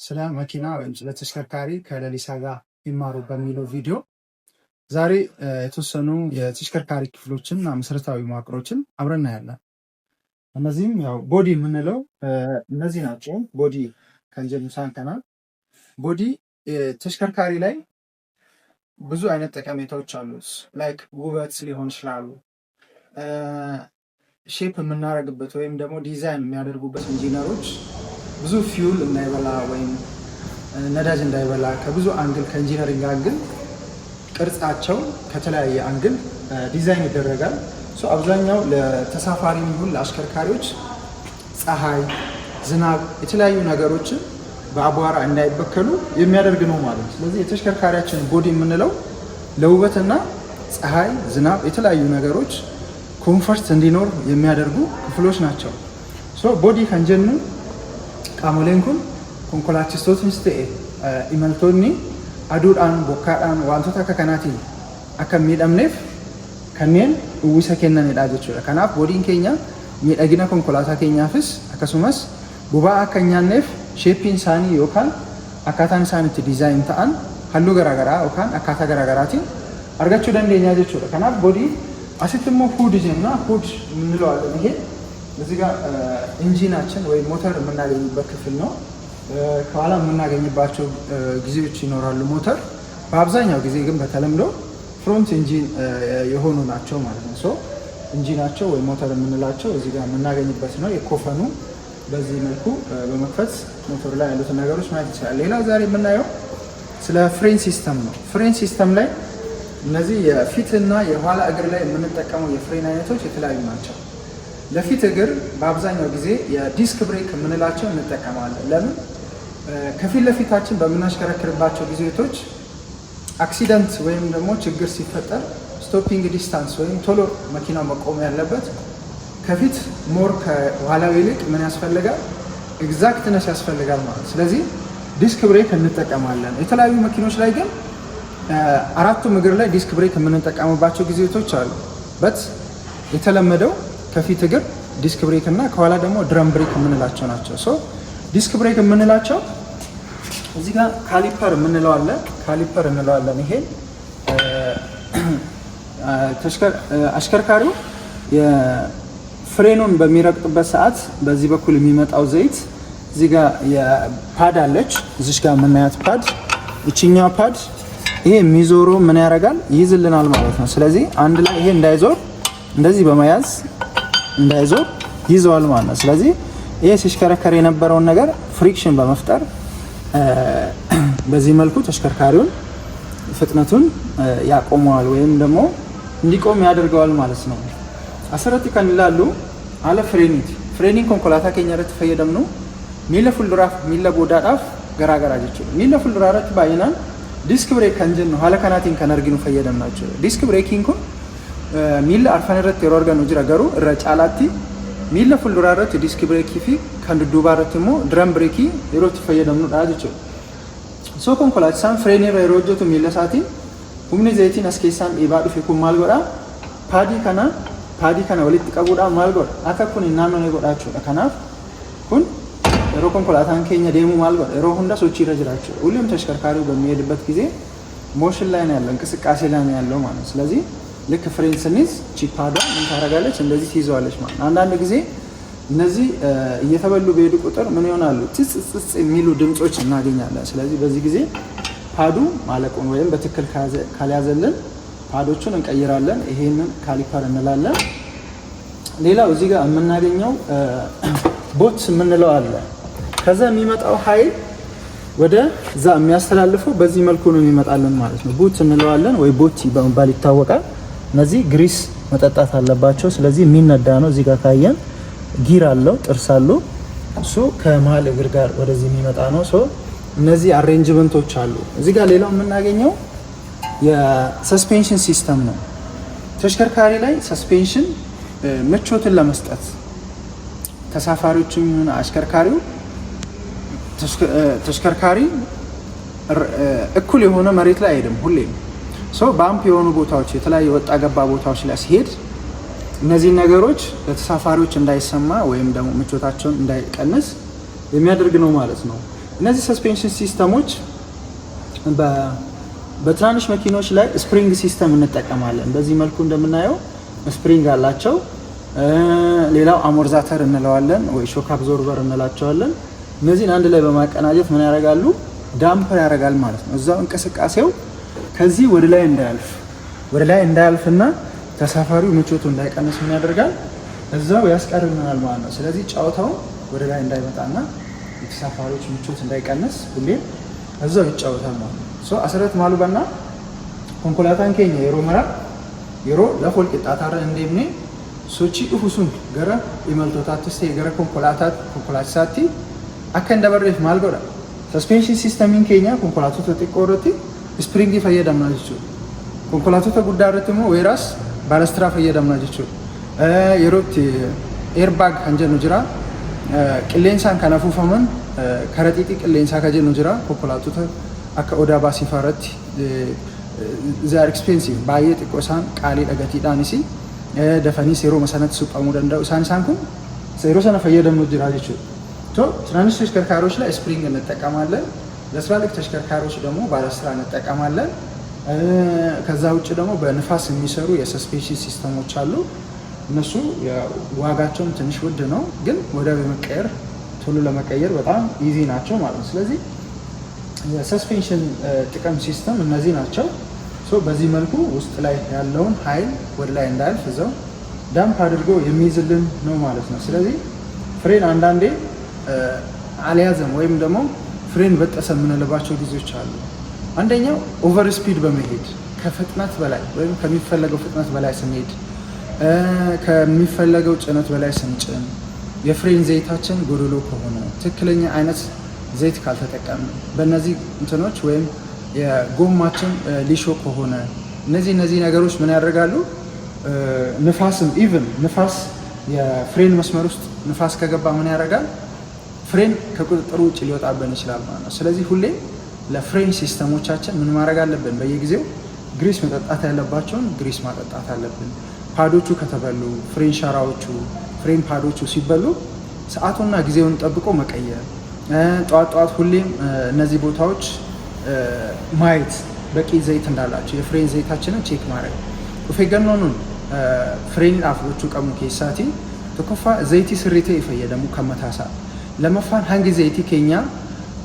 ስለ መኪና ወይም ስለ ተሽከርካሪ ከለሊሳ ጋር ይማሩ በሚለው ቪዲዮ ዛሬ የተወሰኑ የተሽከርካሪ ክፍሎችን እና መሰረታዊ መዋቅሮችን አብረን እናያለን። እነዚህም ያው body የምንለው እነዚህ ናቸው። Body kan jennu isaan kana. Body ተሽከርካሪ ላይ ብዙ አይነት ጠቀሜታዎች አሉት። Like ውበት ሊሆን ይችላሉ፣ shape የምናደርግበት ወይም ደግሞ ዲዛይን የሚያደርጉበት ኢንጂነሮች ብዙ fuel እንዳይበላ ወይም ነዳጅ እንዳይበላ ከብዙ angle፣ ከ engineering angle ቅርጻቸው ከተለያየ angle design ይደረጋል። አብዛኛው ለተሳፋሪ ይሁን ለአሽከርካሪዎች ፀሐይ፣ ዝናብ፣ የተለያዩ ነገሮችን በአቧራ እንዳይበከሉ የሚያደርግ ነው ማለት ነው። ስለዚህ የተሽከርካሪያችን body የምንለው ለውበትና ፀሐይ፣ ዝናብ፣ የተለያዩ ነገሮች comfort እንዲኖር የሚያደርጉ ክፍሎች ናቸው። Body kan jennu qaamoleen kun konkolaachistootnis ta'e imaltoonni aduudhaan, bokkaadhaan, wantoota akka kanaatiin akka hin miidhamneef kanneen uwwisa kennanidha jechuudha. Kanaaf bodyn keenya miidhagina konkolaataa keenyaafis akkasumas boba'aa akka hin nyaanneef shapeiin isaanii yookaan akkaataan isaan itti design ta'an halluu garaagaraa yookaan akkaataa garaagaraatiin argachuu dandeenya jechuudha. Kanaaf body asitti immoo hood jenna. Hood የምንለዋለን። ይሄ እዚህ ጋር engine ኣችን ወይም ሞተር የምናገኝበት ክፍል ነው። ከኋላ የምናገኝባቸው ጊዜዎች ይኖራሉ ሞተር። በአብዛኛው ጊዜ ግን በተለምዶ front engine የሆኑ ናቸው ማለት ነው። So engine ኣቸው ወይም ሞተር የምንላቸው እዚህ ጋር የምናገኝበት ነው። የኮፈኑ በዚህ መልኩ በመክፈት ሞተር ላይ ያሉትን ነገሮች ማየት ይችላል። ሌላው ዛሬ የምናየው ስለ ፍሬን system ነው። ፍሬን system ላይ እነዚህ የፊትና የኋላ እግር ላይ የምንጠቀመው የፍሬን አይነቶች የተለያዩ ናቸው። ለፊት እግር በአብዛኛው ጊዜ የ disc brake የምንላቸው እንጠቀማለን። ለምን? ከፊት ለፊታችን በምናሽከረክርባቸው ጊዜቶች accident ወይም ደግሞ ችግር ሲፈጠር stopping distance ወይም ቶሎ መኪናው መቆም ያለበት ከፊት more ከኋላው ይልቅ ምን ያስፈልጋል? Exactness ያስፈልጋል ማለት። ስለዚህ disc brake እንጠቀማለን። የተለያዩ መኪኖች ላይ ግን አራቱም እግር ላይ disc brake የምንጠቀምባቸው ጊዜቶች አሉ። But የተለመደው ከፊት እግር disc brake እና ከኋላ ደግሞ drum brake የምንላቸው ናቸው። So disc brake የምንላቸው እዚህ ጋር caliper የምንለው አለ። Caliper እንለዋለን። ይሄ አሽከርካሪው የፍሬኑን በሚረግጥበት ሰዓት በዚህ በኩል የሚመጣው ዘይት እዚህ ጋር የ pad አለች። እዚች ጋር የምናያት pad፣ ይችኛዋ pad ይሄ የሚዞረው ምን ያደርጋል? ይይዝልናል ማለት ነው። ስለዚህ አንድ ላይ ይሄ እንዳይዞር እንደዚህ በመያዝ እንዳይዞር ይዘዋል ማለት ነው። ስለዚህ ይሄ ሲሽከረከር የነበረውን ነገር friction በመፍጠር በዚህ መልኩ ተሽከርካሪውን ፍጥነቱን ያቆመዋል ወይም ደግሞ እንዲቆም ያደርገዋል ማለት ነው። Asirratti kan ilaallu haala fireeniiti. Fireeniin konkolaataa keenya irratti fayyadamnu miila fuulduraaf miila boodaadhaaf garaagaraa jechuudha. Miila fuulduraa irratti baay'inaan disc brake kan jennu haala kanaatiin kan arginu fayyadamna jechuudha. Disc brakeiin kun miila arfan irratti yeroo argannu jira, garuu irra caalaatti miila fuulduraa irratti disc brakeii fi kan dudduubaa irratti immoo drum brakeii yeroo itti fayyadamnudha jechuudha. So konkolaachisaan fireenii irra yeroo hojjetu miila isaatiin humni zayitiin as keessaan dhiibaa dhufe kun maal godhaa? Padii kana walitti qabuudhaan maal godha? Akka kun hin naannoo godha jechuudha. Kanaaf kun yeroo konkolaataan keenya deemu maal godha? Yeroo hunda sochii irra jira jechuudha። ሁሌም ተሽከርካሪው በሚሄድበት ጊዜ motion ላይ ነው ያለው፣ እንቅስቃሴ ላይ ነው ያለው ማለት ነው። ስለዚህ ልክ ፍሬን ስንይዝ ቺ padዷ ምን ታደርጋለች? እንደዚህ ትይዘዋለች ማለት ነው። አንዳንድ ጊዜ እነዚህ እየተበሉ በሄዱ ቁጥር ምን ይሆናሉ? ጽጽ ጽጽ የሚሉ ድምፆች እናገኛለን። ስለዚህ በዚህ ጊዜ padኡ ማለቁን ወይም በትክክል ካልያዘልን padኦቹን እንቀይራለን። ይሄንን caliper እንላለን። ሌላው እዚህ ጋር የምናገኘው ቦት የምንለው አለ። ከዛ የሚመጣው ኃይል ወደ እዛ የሚያስተላልፈው በዚህ መልኩ ነው የሚመጣልን ማለት ነው። ቡት እንለዋለን ወይ ቦቲ በመባል ይታወቃል። እነዚህ grease መጠጣት አለባቸው። ስለዚህ የሚነዳ ነው። እዚህ ጋር ካየን gear አለው፣ ጥርስ አለው። እሱ ከመሀል እግር ጋር ወደዚህ የሚመጣ ነው። So እነዚህ arrangementኦች አሉ። እዚህ ጋር ሌላው የምናገኘው የ suspension system ነው። ተሽከርካሪ ላይ suspension ምቾትን ለመስጠት ተሳፋሪዎችም ይሁን አሽከርካሪው ተሽከርካሪ እኩል የሆነ መሬት ላይ አይሄድም ሁሌም። So bump የሆኑ ቦታዎች፣ የተለያዩ ወጣ ገባ ቦታዎች ላይ ሲሄድ እነዚህን ነገሮች ለተሳፋሪዎች እንዳይሰማ ወይም ደግሞ ምቾታቸውን እንዳይቀንስ የሚያደርግ ነው ማለት ነው። እነዚህ suspension system ኦች በትናንሽ መኪኖች ላይ spring system እንጠቀማለን። በዚህ መልኩ እንደምናየው spring አላቸው። ሌላው Amortiseur እንለዋለን ወይ shock absorber እንላቸዋለን። እነዚህን አንድ ላይ በማቀናጀት ምን ያደርጋሉ? Damper ያደርጋል ማለት ነው። እዛው እንቅስቃሴው ከዚህ ወደ ላይ እንዳያልፍና ተሳፋሪው ምቾቱ እንዳይቀንስ ምን ያደርጋል? እዛው ያስቀርልናል ማለት ነው። ስለዚህ ጨዋታው ወደ ላይ እንዳይመጣና የተሳፋሪዎች ምቾት እንዳይቀንስ ሁሌም እዛው ይጫወታል ማለት ነው። So asirratti maal hubanna? Konkolaataan keenya yeroo mara yeroo lafa wal qixxaataarra hin deemne sochii dhufu sun gara imaltootaattis ta'e gara konkolaachisaatti akka hin dabarreef maal godha? Suspension systemiin keenya konkolaattota xiqqoo irratti springii fayyadamna jechuudha. Konkolaattota guddaa irratti immoo whereas baalastiraa fayyadamna jechuudha. Yeroo itti airbag kan jennu jira. Qilleensaan kan afuufaman karaxiixii qilleensaa kan jennu jira. Konkolaattota akka Odaa baasii fa'aa irratti they are expensive, baay'ee xiqqoo isaan qaalii dhagatiidhaanis dafaniis yeroo sanatti suphamuu danda'u. Isaan kun yeroo sana fayyadamnu jira jechuudha. So ትናንሽ ተሽከርካሪዎች ላይ spring እንጠቀማለን። ለትላልቅ ተሽከርካሪዎች ደግሞ ባለስትራ እንጠቀማለን። ከዛ ውጭ ደግሞ በንፋስ የሚሰሩ የ suspension system ኦች አሉ። እነሱ ዋጋቸውም ትንሽ ውድ ነው፣ ግን ወዲያው የመቀየር ቶሎ ለመቀየር በጣም easy ናቸው ማለት ነው። ስለዚህ የ suspension ጥቅም system እነዚህ ናቸው። So በዚህ መልኩ ውስጥ ላይ ያለውን ኃይል ወደ ላይ እንዳያልፍ እዛው damp አድርጎ የሚይዝልን ነው ማለት ነው። ስለዚህ ፍሬን አንዳንዴ አልያዘም ወይም ደግሞ ፍሬን በጠሰ የምንልባቸው ጊዜዎች አሉ። አንደኛው over speed በመሄድ፣ ከፍጥነት በላይ ወይም ከሚፈለገው ፍጥነት በላይ ስንሄድ፣ ከሚፈለገው ጭነት በላይ ስንጭን፣ የፍሬን ዘይታችን ጎደሎ ከሆነ፣ ትክክለኛ አይነት ዘይት ካልተጠቀምን፣ በእነዚህ እንትኖች ወይም የጎማችን ሊሾ ከሆነ እነዚህ ነገሮች ምን ያደርጋሉ? ንፋስም even ንፋስ የፍሬን መስመር ውስጥ ንፋስ ከገባ ምን ያደርጋል? ፍሬን ከቁጥጥሩ ውጭ ሊወጣብን ይችላል ማለት ነው። ስለዚህ ሁሌ ለፍሬን system ኦቻችን ምን ማድረግ አለብን? በየጊዜው ግሪስ መጠጣት ያለባቸውን ግሪስ ማጠጣት አለብን። Pad ኦቹ ከተበሉ፣ ፍሬን ሸራዎቹ፣ ፍሬን pad ኦቹ ሲበሉ ሰዓቱና ጊዜውን ጠብቆ መቀየር፣ ጠዋት ጠዋት ሁሌም እነዚህ ቦታዎች ማየት፣ በቂ ዘይት እንዳላቸው የፍሬን ዘይታችንን check ማድረግ። Of eeggannoon fireeniidhaaf gochuu qabnu keessaatii tokkoffaa zayitii sirrii ta'e fayyadamuu kan mataasaa, lammaffaan hangi zayitii keenyaa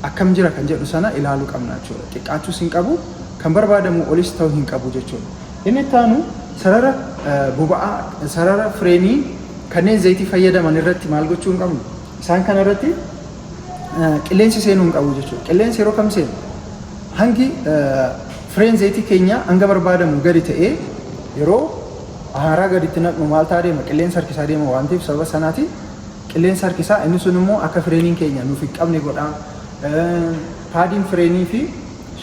akkam jira kan jedhu sana ilaaluu qabna jechuudha. Xiqqaachuus hin qabu, kan barbaadamu olis ta'uu hin qabu jechuudha. Inni itti aanu sarara boba'aa, sarara fireenii kanneen zayitii fayyadaman irratti maal gochuu hin qabnu? Isaan kana irratti qilleensi seenuu hin qabu jechuudha. Qilleensi yeroo kam seenu? Hangi fireen zayitii keenyaa hanga barbaadamu gadi ta'ee yeroo haaraa gaditti naqnu maal ta'a deema? Qilleensa harkisaa deema waan ta'eef, sababa sanaatiin qilleensa harkisaa inni sun immoo akka fireeniin keenya nuuf hin qabne godha. Padiin fireenii fi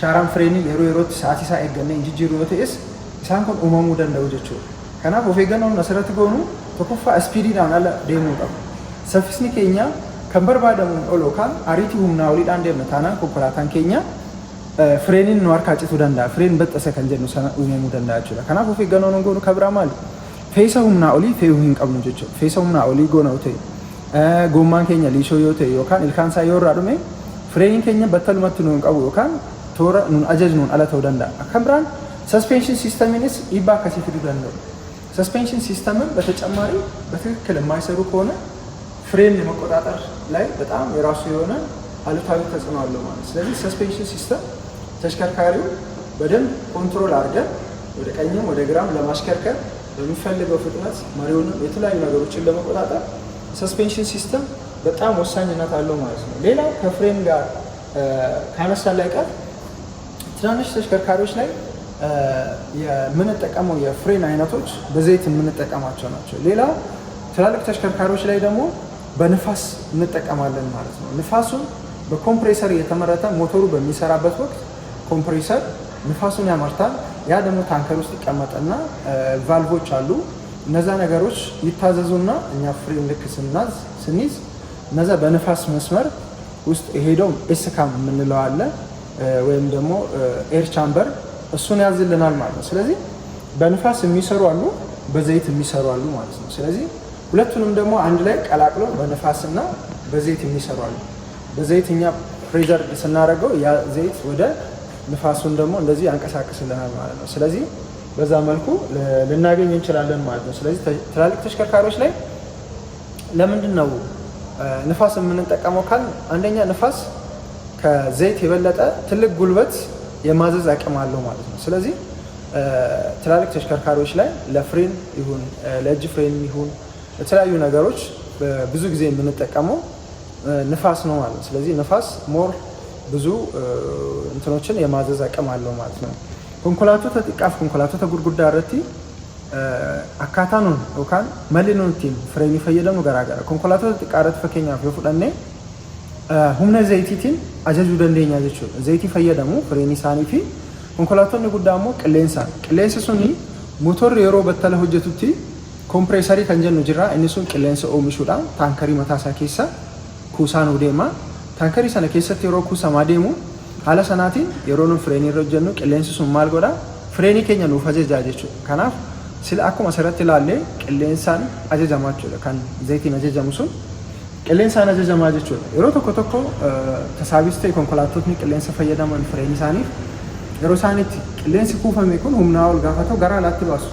shaaraan fireenii yeroo yerootti sa'aatii isaa eeggannee hin jijjiiru yoo ta'es isaan kun uumamuu danda'u jechuudha. Kanaaf of eeggannoon asirratti goonu tokkoffaa speediidhaan ala deemuu qabu. Saffisni keenya kan barbaadamuun ol yookaan ariitii humnaa oliidhaan deemna taanaan konkolaataan keenya fireeniin nu harkaa cituu danda'a. Fireen baxxase kan jennu sana uumamuu danda'a jechuudha. Kanaaf of eeggannoon goonu kan biraa maali? Fe'isa humnaa olii fe'uu hin qabnu jechuudha. Fe'isa humnaa olii goona yoo ta'e, gommaan keenya liishoo yoo ta'e yookaan ilkaan isaa yoo irraa dhume fireeniin keenya battalumatti nu hin qabu yookaan toora nun ajajnuun ala ta'uu danda'a. Kan biraan suspension systemiinis dhiibbaa akkasii fiduu danda'u. Suspension system ን በተጨማሪ በትክክል የማይሰሩ ከሆነ ፍሬን የመቆጣጠር ላይ በጣም የራሱ የሆነ አሉታዊ ተጽዕኖ አለው ማለት። ስለዚህ suspension system ተሽከርካሪው በደንብ control አድርገን ወደ ቀኝም ወደ ግራም ለማሽከርከር፣ በሚፈልገው ፍጥነት መሪውንም የተለያዩ ነገሮችን ለመቆጣጠር suspension system በጣም ወሳኝነት አለው ማለት ነው። ሌላው ከፍሬን ጋር ካነሳን ላይ ቀር ትናንሽ ተሽከርካሪዎች ላይ የምንጠቀመው የፍሬን አይነቶች በዘይት የምንጠቀማቸው ናቸው። ሌላው ትላልቅ ተሽከርካሪዎች ላይ ደግሞ በንፋስ እንጠቀማለን ማለት ነው። ንፋሱን በ compressor የተመረተ ሞተሩ በሚሰራበት ወቅት compressor ንፋሱን ያመርታል። ያ ደግሞ ታንከር ውስጥ ይቀመጥና ቫልቮች አሉ። እነዛ ነገሮች ይታዘዙና እኛ ፍሬን ልክ ስናዝ ስንይዝ እነዛ በንፋስ መስመር ውስጥ ሄደው S-cam የምንለው አለ ወይም ደግሞ air chamber እሱን ያዝልናል ማለት ነው። ስለዚህ በንፋስ የሚሰሩ አሉ፣ በዘይት የሚሰሩ አሉ ማለት ነው። ስለዚህ ሁለቱንም ደግሞ አንድ ላይ ቀላቅሎ በንፋስና በዘይት የሚሰሩ አሉ። በዘይት እኛ Pressure ስናደርገው ያ ዘይት ወደ ንፋሱን ደግሞ እንደዚህ ያንቀሳቅስልናል ማለት ነው። ስለዚህ በዛ መልኩ ልናገኝ እንችላለን ማለት ነው። ስለዚህ ትላልቅ ተሽከርካሪዎች ላይ ለምንድን ነው ንፋስ የምንጠቀመው ካልን፣ አንደኛ ንፋስ ከዘይት የበለጠ ትልቅ ጉልበት የማዘዝ አቅም አለው ማለት ነው። ስለዚህ ትላልቅ ተሽከርካሪዎች ላይ ለፍሬን ይሁን፣ ለእጅ ፍሬን ይሁን፣ ለተለያዩ ነገሮች ብዙ ጊዜ የምንጠቀመው ንፋስ ነው ማለት ነው። ስለዚህ ንፋስ more ብዙ እንትኖችን የማዘዝ አቅም አለው ማለት ነው። Konkolaattota xiqqaaf konkolaattota gurguddaa irratti akkaataa nuun yookaan malli nuun ittiin fireenii fayyadamnu garaagara. Konkolaattota xiqqaa irratti fakkeenyaaf yoo fudhanne, humna zayitiitiin ajajuu dandeenya jechuudha. Zayitii fayyadamu fireenii isaanii fi konkolaattonni guddaa immoo qilleensaan. Qilleensi suni motorri yeroo battala hojjetutti kompireesarii kan jennu jira. Inni sun qilleensa oomishuudhaan taankarii mataa isaa keessa kuusaa nuu deema. Taankarii sana keessatti yeroo kuusamaa deemu, haala sanaatiin yeroo nuun fireenii irra hojjennu qilleensi sun maal godhaa? Fireenii keenya nuuf ajajaa jechuudha. Kanaaf sila akkuma asirratti ilaallee qilleensaan ajajamaa jechuudha. Kan zayitiin ajajamu sun qilleensaan ajajamaa jechuudha. Yeroo tokko tokko tasaabis ta'e konkolaattotni qilleensa fayyadaman fireenii isaaniif yeroo isaanitti qilleensi kuufame kun humnaa ol gaafa ta'u gara alaatti baasu.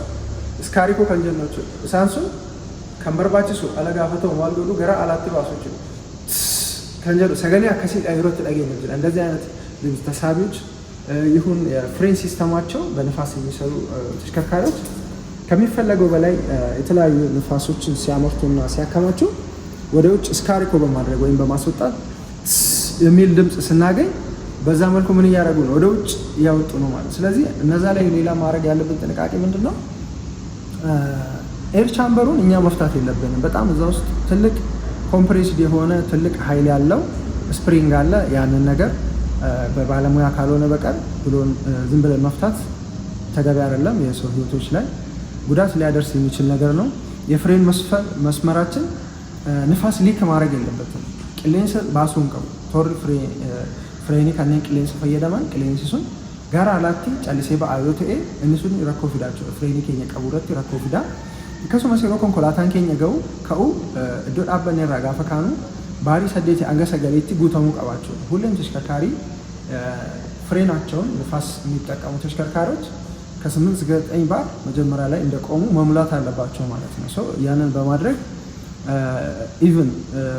Iskaarikoo kan jennu jechuudha. Isaan sun kan barbaachisu ala gaafa ta'u maal godhu? Gara alaatti baasu jechuudha. Kan jedhu sagalee akkasiidha yeroo itti dhageenyu jira. እንደዚህ አይነት ድምፅ ተሳቢዎች ይሁን የፍሬን system ኣቸው በንፋስ የሚሰሩ ተሽከርካሪዎች ከሚፈለገው በላይ የተለያዩ ንፋሶችን ሲያመርቱና ሲያከማቹ ወደ ውጭ ስካሪኮ በማድረግ ወይም በማስወጣት የሚል ድምፅ ስናገኝ በዛ መልኩ ምን እያደረጉ ነው? ወደ ውጭ እያወጡ ነው ማለት። ስለዚህ እነዛ ላይ ሌላ ማድረግ ያለብን ጥንቃቄ ምንድን ነው? Air chamber ኡን እኛ መፍታት የለብንም። በጣም እዛ ውስጥ ትልቅ compressed የሆነ ትልቅ ኃይል ያለው spring አለ። ያንን ነገር በባለሙያ ካልሆነ በቀር ብሎን ዝም ብለን መፍታት ተገቢ አይደለም። የሰው ሕይወቶች ላይ ጉዳት ሊያደርስ የሚችል ነገር ነው። የፍሬን መስመራችን ንፋስ leak ማድረግ የለበትም። Qilleensa baasuu hin qabu. Toorri fireenii kanneen qilleensa fayyadaman qilleensi sun gara alaatti callisee ba'aa yoo ta'e, inni sun rakkoo fidaa jechuudha. Fireenii keenya qabu irratti rakkoo fidaa. Akkasumas yeroo konkolaataan keenya ga'u ka'u, iddoo dhaabbanne irraa gaafa kaanu baarii 8 hanga 9tti guutamuu qaba jechuudha. ሁሌም ተሽከርካሪ ፍሬናቸውን ንፋስ የሚጠቀሙ ተሽከርካሪዎች ከ8 እስከ 9 ባር መጀመሪያ ላይ እንደቆሙ መሙላት አለባቸው ማለት ነው። ያንን በማድረግ even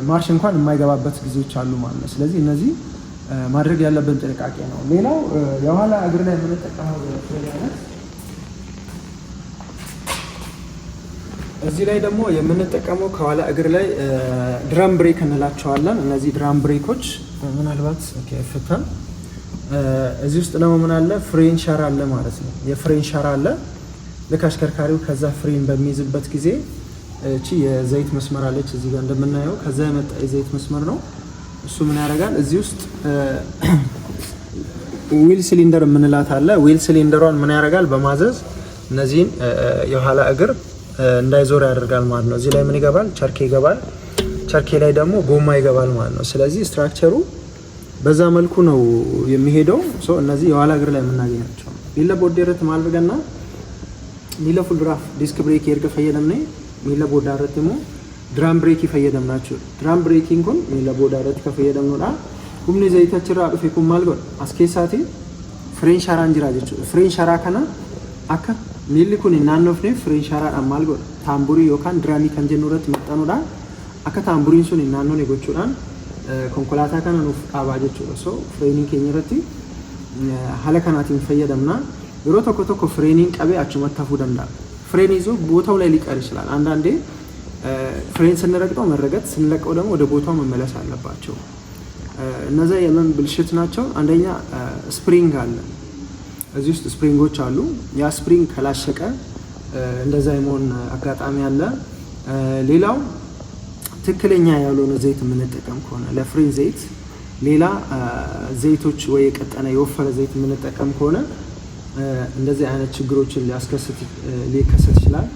ማርሽ እንኳን የማይገባበት ጊዜዎች አሉ ማለት ነው። ስለዚህ እነዚህ ማድረግ ያለብን ጥንቃቄ ነው። ሌላው የኋላ እግር ላይ የምንጠቀመው የፍሬን አይነት፣ እዚህ ላይ ደግሞ የምንጠቀመው ከኋላ እግር ላይ drum brake እንላቸዋለን። እነዚህ drum brake ኦች ምናልባት ፍተን እዚህ ውስጥ ደግሞ ምን አለ? ፍሬን ሸራ አለ ማለት ነው። የፍሬን ሸራ አለ። ልክ አሽከርካሪው ከዛ ፍሬን በሚይዝበት ጊዜ እቺ የዘይት መስመር አለች እዚህ ጋር እንደምናየው፣ ከዛ የመጣ የዘይት መስመር ነው። እሱ ምን ያደርጋል? እዚህ ውስጥ wheel cylinder የምንላት አለ። Wheel cylinder ሯን ምን ያደርጋል? በማዘዝ እነዚህን የኋላ እግር እንዳይዞር ያደርጋል ማለት ነው። እዚህ ላይ ምን ይገባል? ቸርኬ ይገባል። ቸርኬ ላይ ደግሞ ጎማ ይገባል ማለት ነው። ስለዚህ structure ኡ በዛ መልኩ ነው የሚሄደው። እነዚህ የኋላ እግር ላይ የምናገኛቸው ነው። Miila booddee irratti maal arganna? Miila fuulduraaf disc brake erga fayyadamne, miila boodaa irratti immoo drum brake fayyadamna jechuudha. Drum brake iin kun miila boodaa irratti kan fayyadamnudha. Humni zayita achirraa dhufe kun maal godha? As keessaati fireen sharaan jira jechuudha. Fireen sharaa kana akka miilli kun hin naannofneef fireen sharaadhaan maal godha? Taamburii yookaan drum ii kan jennu irratti maxxanuudhaan akka taamburiin sun hin naannofne gochuudhaan konkolaataa kana nuuf dhaabaa jechuudha. So fireeniin keenya irratti haala kanaatiin fayyadamna. Yeroo tokko tokko fireeniin qabee achumatti hafuu danda'a. ፍሬን ይዞ ቦታው ላይ ሊቀር ይችላል። አንዳንዴ ፍሬን ስንረግጠው መረገጥ፣ ስንለቀው ደግሞ ወደ ቦታው መመለስ አለባቸው። እነዛ የምን ብልሽት ናቸው? አንደኛ spring አለ። እዚህ ውስጥ spring ኦች አሉ። ያ spring ከላሸቀ እንደዛ የመሆን አጋጣሚ አለ። ሌላው ትክክለኛ ያልሆነ ዘይት የምንጠቀም ከሆነ፣ ለፍሬን ዘይት ሌላ ዘይቶች ወይ የቀጠነ የወፈረ ዘይት የምንጠቀም ከሆነ እንደዚህ አይነት ችግሮችን ሊከሰት ይችላል።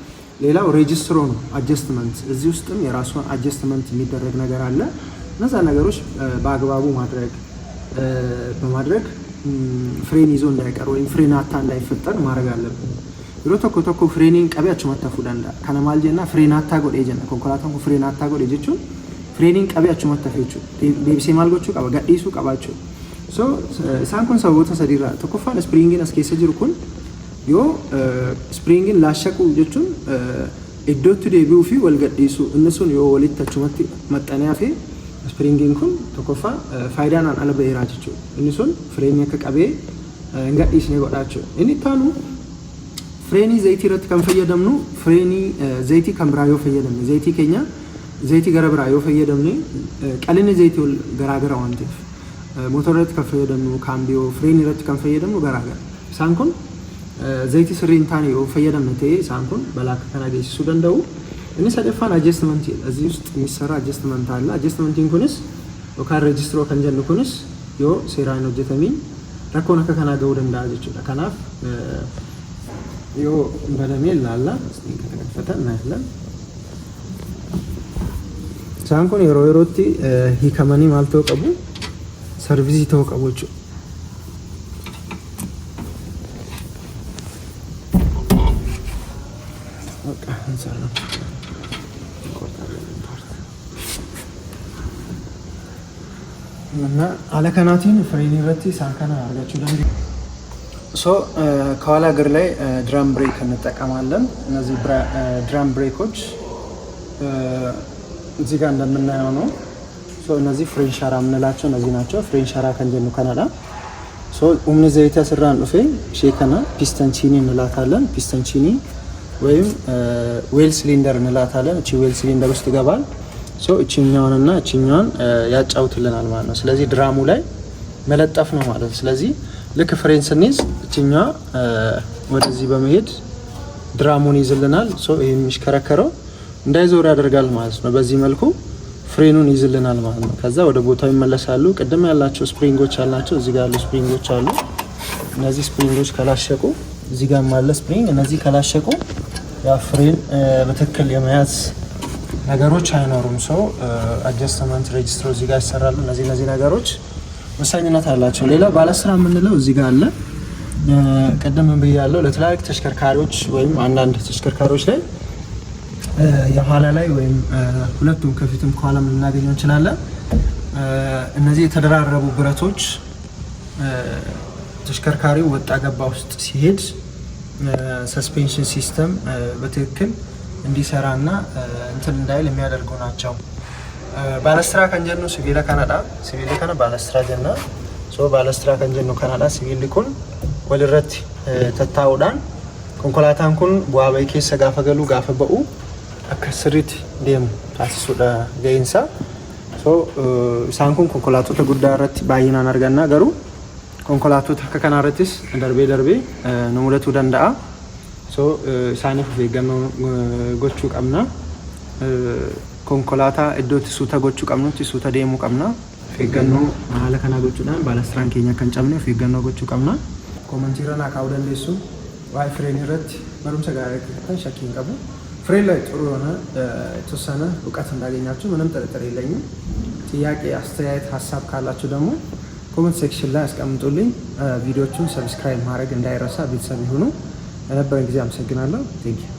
ሌላው ሬጅስትሮ ነው፣ adjustment። እዚህ ውስጥም የራሱን adjustment የሚደረግ ነገር አለ። እነዛ ነገሮች በአግባቡ ማድረግ በማድረግ ፍሬን ይዞ እንዳይቀር ወይም ፍሬናታ እንዳይፈጠር ማድረግ አለብን። Yeroo tokko tokko fireeniin qabee achumatti hafuu danda'a. Kana maal jenna? Fireenaattaa godhee jenna. Konkolaataan kun fireenaattaa godhe jechuun Fireeniin qabee achumatti hafe jechuudha. Deebisee maal gochuu qaba? Gadhiisuu qaba jechuudha. So isaan kun sababoota sadiirraa: tokkoffaan, springiin as keessa jiru kun yoo springiin laashaquu jechuun iddootti deebi'uu fi wal gadhiisuu, inni sun yoo walitti achumatti maxxanee hafe, springiin kun tokkoffaa faayidaan ala ba'eeraa jechuudha. Inni sun fireenii akka qabee hin gadhiisne godhaa jechuudha. Inni itti aanu, fireenii zayitii irratti kan fayyadamnu, fireenii zayitii kan biraa yoo fayyadamne, zayitii keenya zayitii gara biraa yoo fayyadamne, qalinni zayitii ol garaagara waan ta'eef, motora irratti kan fayyadamnu, kaambiyoo fireenii irratti kan fayyadamnu garaagara. Isaan kun zayitii sirrii hin taane yoo fayyadamne ta'e, isaan kun balaa akka kanaa geessisuu danda'u. Inni sadaffaan adjustmentii እዚህ ውስጥ የሚሰራ adjustment አለ። Adjustmentiin kunis yookaan reejistiroo kan jennu kunis yoo seeraan hin hojjetamiin rakkoon akka kanaa gahuu danda'a jechuudha. Kanaaf yoo banamee ilaalla, ከተከፈተ እናያለን። Isaan kun yeroo yerootti hiikamanii maal ta'uu qabu? Service ta'uu qabu jechuudha. በቃ እንሰራ እንቆርጣለን part እና haala kanaatiin fireenii irratti isaan kana argachuu dandeenya. So ከኋላ እግር ላይ drum brake እንጠቀማለን። እነዚህ drum brakeኦች እዚህ ጋር እንደምናየው ነው። So እነዚህ ፍሬን ሸራ የምንላቸው እነዚህ ናቸው። ፍሬን ሸራ kan jennu kanadha. So humni zayitii asirraan dhufe ishee kana piston chainii እንላታለን። Piston chainii ወይም wheel cylinder እንላታለን። እቺ wheel cylinder ውስጥ ይገባል። So እቺኛዋንና እቺኛዋን ያጫውትልናል ማለት ነው። ስለዚህ drumኡ ላይ መለጠፍ ነው ማለት ነው። ስለዚህ ልክ ፍሬን ስንይዝ እቺኛዋ ወደዚህ በመሄድ drumኡን ይዝልናል። So ይሄ የሚሽከረከረው እንዳይዞር ያደርጋል ማለት ነው። በዚህ መልኩ ፍሬኑን ይዝልናል ማለት ነው። ከዛ ወደ ቦታው ይመለሳሉ። ቅድም ያላቸው springኦች ያልናቸው እዚህ ጋር ያሉ springኦች አሉ። እነዚህ springኦች ከላሸቁ፣ እዚህ ጋር አለ spring። እነዚህ ከላሸቁ ያ ፍሬን በትክክል የመያዝ ነገሮች አይኖሩም። So adjustment ሬጅስትሮ እዚህ ጋር ይሰራሉ። እነዚህ ነገሮች ወሳኝነት አላቸው። ሌላ ባለስራ የምንለው እዚህ ጋር አለ። ቅድም ብያለሁ፣ ለትላልቅ ተሽከርካሪዎች ወይም አንዳንድ ተሽከርካሪዎች ላይ የኋላ ላይ ወይም ሁለቱም ከፊትም ከኋላም ልናገኘው እንችላለን። እነዚህ የተደራረቡ ብረቶች ተሽከርካሪው ወጣ ገባ ውስጥ ሲሄድ suspension system በትክክል እንዲሰራና እንትን እንዳይል የሚያደርጉ ናቸው። Baalastiraa kan jennu sibiila kanadha. Sibiilli kana baalastiraa jenna. So baalastiraa kan jennu kanadha. Sibiilli kun walirratti tattaa'uudhaan konkolaataan kun bu'aa bahii keessa gaafa galu, gaafa ba'u akka sirriitti deemu taasisuudha ga'insa. So isaan kun konkolaattota guddaa irratti baay'inaan arganna, garuu konkolaattota akka kanaa irrattis darbee darbee nu mudatuu danda'a. So isaaniif of eeggannoo gochuu qabna. Konkolaataa iddootti suuta gochuu qabnutti suuta deemuu qabna. Of eeggannoo haala kanaa gochuudhaan baalastiraan keenya akka hin cabne of eeggannoo gochuu qabna. Commentii irra naa kaa'uu dandeessu. Waa'ee fireen irratti barumsa gaarii argattan shakkii hin qabu. ፍሬን ላይ ጥሩ የሆነ የተወሰነ እውቀት እንዳገኛችሁ ምንም ጥርጥር የለኝም። ጥያቄ፣ አስተያየት፣ ሀሳብ ካላችሁ ደግሞ comment section ላይ አስቀምጡልኝ። ቪዲዮቹን subscribe ማድረግ እንዳይረሳ። ቤተሰብ ይሁኑ። ለነበረን ጊዜ አመሰግናለሁ። Thank you.